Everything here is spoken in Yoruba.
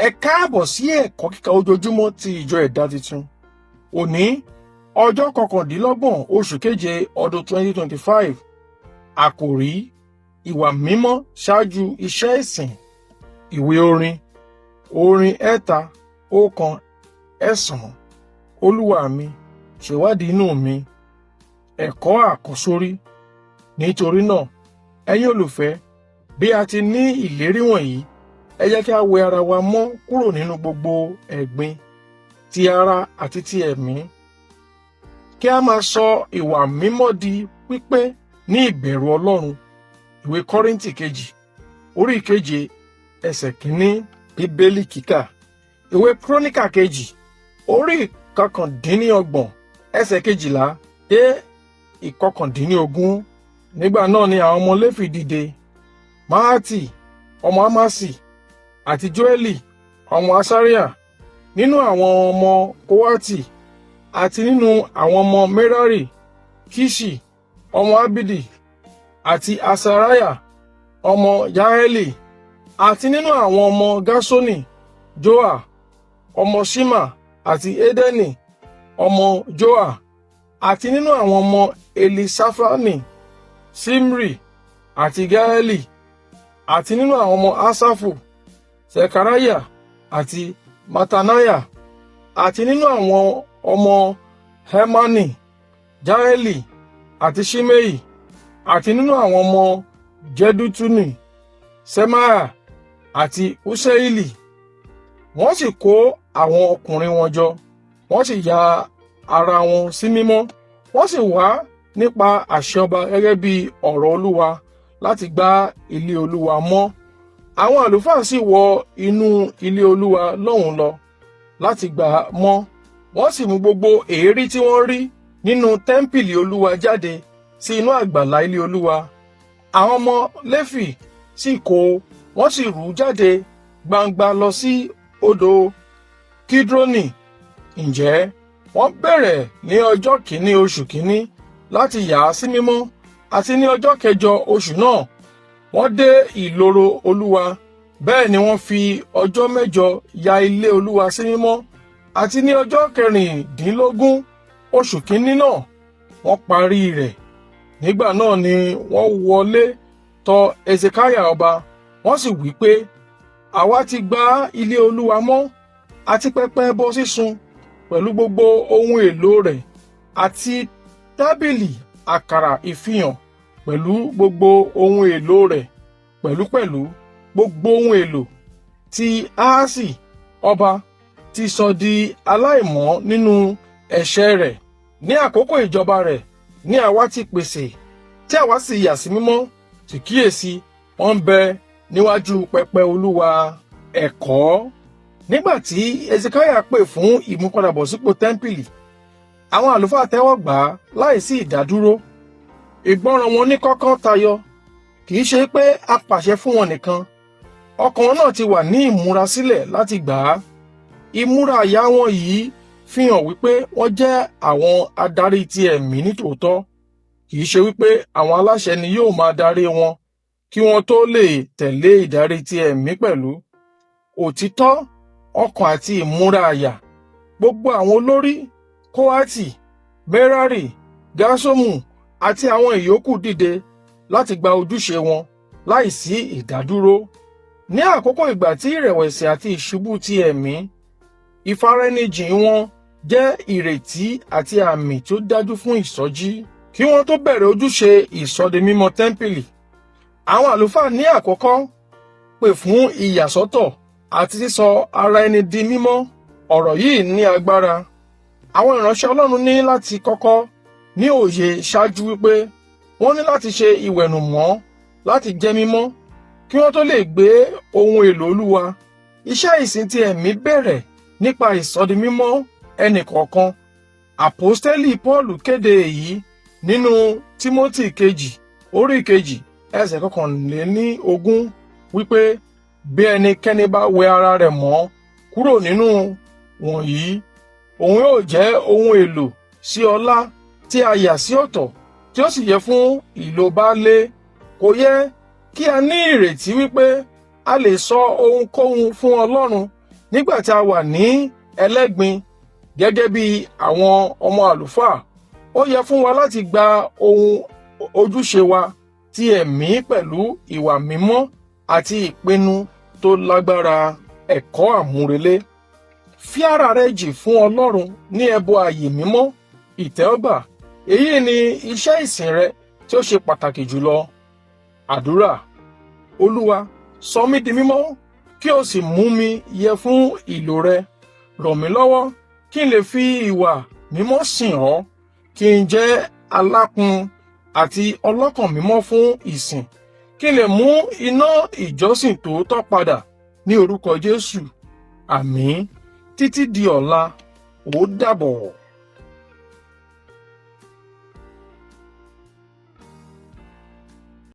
Ẹ káàbọ̀ sí ẹ̀kọ́ kíkà ojoojúmọ́ ti ìjọ Ẹ̀dá Titun. Òní, ọjọ́ 29 oṣù keje ọdún 2025. Àkòrí: Ìwà mímọ́ ṣáájú iṣẹ́ ìsìn. Ìwé orin, orin 319. Olúwa mi, ṣèwádìí inú mi. Ẹ̀kọ́ àkọ́sórí. Nítorí náà, ẹ̀yin olùfẹ́, bí a ti ní ìlérí wọ̀nyí, ẹ jẹ́ kí a wẹ ara wa mọ́ kúrò nínú gbogbo ẹ̀gbin ti ara àti ti ẹ̀mí, kí a máa sọ ìwà mímọ́ di pípé ní ìbẹ̀rù Ọlọ́run. Ìwé Kọ́ríńtì kejì, orí 7, ẹsẹ̀ 1. Bíbélì kíkà: Ìwé Kíróníkà kejì, orí 29, ẹsẹ̀ 12 dé 19. Nígbà náà ni àwọn ọmọ Léfì dìde: Mahati ọmọ Amasi àti Joẹli ọmọ Asariah nínú àwọn ọmọ Kohati, àti nínú àwọn ọmọ Merari, Kiṣi ọmọ Abidi àti Asariah ọmọ Jaeli, àti nínú àwọn ọmọ Gerṣoni, Joah ọmọ Ṣimma àti Edeni ọmọ Joah, àti nínú àwọn ọmọ Elisafani, Ṣimri àti Gaeli, àti nínú àwọn ọmọ Asafu, Sekariah àti Mattaniah, àti nínú àwọn ọmọ Hemani, Jaeli àti Ṣimei, àti nínú àwọn ọmọ Jedutuni, Ṣemaiah àti Uṣieli. Wọ́n sì kó àwọn ọkùnrin wọn jọ, wọ́n sì ya ara wọn sí mímọ́, wọ́n sì wá nípa àṣẹ ọba gẹ́gẹ́ bí ọ̀rọ̀ Olúwa láti gbá ilé Olúwa mọ́. Àwọn àlùfáà sì wọ inú ilé Olúwa lọ́hùn lọ láti gbà á mọ́. Wọ́n sì mú gbogbo èérí tí wọ́n rí nínú tẹ́ḿpìlì Olúwa jáde sí inú àgbàlá ilé Olúwa. Àwọn ọmọ Léfì sì kó, wọ́n sì rú jáde gbangba lọ sí odò Kídrónì. Ǹjẹ́ wọ́n bẹ̀rẹ̀ ní ọjọ́ 1 oṣù 1 láti yà á sí mímọ́, àti ní ọjọ́ 8 oṣù náà wọ́n dé ìloro Olúwa. Bẹ́ẹ̀ ni wọ́n fi ọjọ́ 8 ya ilé Olúwa sí mímọ́, àti ní ọjọ́ 16 oṣù 1 náà wọ́n parí rẹ̀. Nígbà náà ni wọ́n wọlé tọ̀ Hesekiah ọba, wọ́n sì wí pé, "Àwa ti gbá ilé Olúwa mọ́, àti pẹpẹ ẹbọ sísun pẹ̀lú gbogbo ohun èlò rẹ̀, àti tábìlì àkàrà ìfihàn pẹ̀lú gbogbo ohun èlò rẹ̀, pẹ̀lúpẹ̀lú gbogbo ohun èlò tí Ahasi ọba ti sọ di aláìmọ́ nínú ẹ̀ṣẹ̀ rẹ̀ ní àkókò ìjọba rẹ̀ ní àwa ti pèsè, tí àwa sì yà sí mímọ́. Sì kíyèsí, wọ́n ń bẹ níwájú pẹpẹ Olúwa." Ẹ̀kọ́: Nígbà tí Hesekiah pè fún ìmúpadàbọ̀sípò tẹ́ḿpìlì, àwọn àlùfáà tẹ́wọ́ gbà á láìsí ìdádúró. Ìgbọràn wọn ní kọ́kọ́ tayọ. Kì í ṣe pé a pàṣẹ fún wọn nìkan, ọkàn wọn náà ti wà ní ìmúrasílẹ̀ láti gbà á. Ìmúra àyà wọn yìí fi hàn wípé wọ́n jẹ́ àwọn adarí ti ẹ̀mí nítòótọ́. Kì í ṣe wípé àwọn aláṣẹ ni yóò máa darí wọn kí wọ́n tó lè tẹ̀lé ìdarí ti ẹ̀mí. Pẹ̀lú òtítọ́ ọkàn àti ìmúra àyà, gbogbo àwọn olórí Kóhátì, Merari, Gáṣómù àti àwọn ìyókù dìde láti gba ojúṣe wọn láìsí ìdádúró. Ní àkókò ìgbà tí ìrẹ̀wẹ̀sì àti ìṣubú ti ẹ̀mí, ìfaraẹnijìn wọn jẹ́ ìrètí àti àmì tó dájú fún ìsọjí. Kí wọ́n tó bẹ̀rẹ̀ ojúṣe ìsọdimímọ́ tẹ́ḿpìlì, àwọn àlùfáà ní àkọ́kọ́ pè fún ìyàsọ́tọ̀ àti sísọ ara ẹni di mímọ́. Ọ̀rọ̀ yìí ní agbára. Àwọn ìránṣẹ́ Ọlọ́run ní láti kọ́kọ́ ní òye ṣáájú wípé wọ́n ní láti ṣe ìwẹ̀nùmọ́ láti jẹ́ mímọ́ kí wọ́n tó lè gbé ohun èlò Olúwa. Iṣẹ́ ìsìn ti ẹ̀mí bẹ̀rẹ̀ nípa ìsọdimímọ́ ẹnì kọ̀ọ̀kan. Àpọ́stélì Pọ́ọ̀lù kéde èyí nínú Tímótì kejì, orí 2, ẹsẹ̀ 21 wípé, "Bí ẹnikẹ́ni bá wẹ ara rẹ̀ mọ́ kúrò nínú wọ̀nyí, òun yóò jẹ́ ohun èlò sí ọlá, tí a yà sí ọ̀tọ̀, tí ó sì yẹ fún ìlò baálé." Kò yẹ kí a ní ìrètí wípé a lè sọ ohunkóhun fún Ọlọ́run Nígbà tí a wà ní ẹlẹ́gbin gẹ́gẹ́ bí àwọn ọmọ àlùfáà, ó yẹ fún wa láti gba ohun ojúṣe wa ti ẹ̀mí pẹ̀lú ìwà mímọ́ àti ìpinnu tó lágbára. Ẹ̀kọ́ àmúrelé: fi ara rẹ jì fún Ọlọ́run ní ẹbọ ààyè mímọ́ ìtẹ́wọ́gbà. Èyí ni iṣẹ́ ìsìn rẹ tí ó ṣe pàtàkì jùlọ. Àdúrà: Olúwa, sọ mí di mímọ́ kí o sì mú mi yẹ fún ìlò rẹ. Ràn mí lọ́wọ́ kí n lè fi ìwà mímọ́ sìn ọ́, kí n jẹ́ alápọn àti ọlọ́kàn mímọ́ fún ìsìn, kí n lè mú iná ìjọsìn tòótọ́ padà ní orúkọ Jésù. Àmín. Títí di ọ̀la, ó dàbọ̀.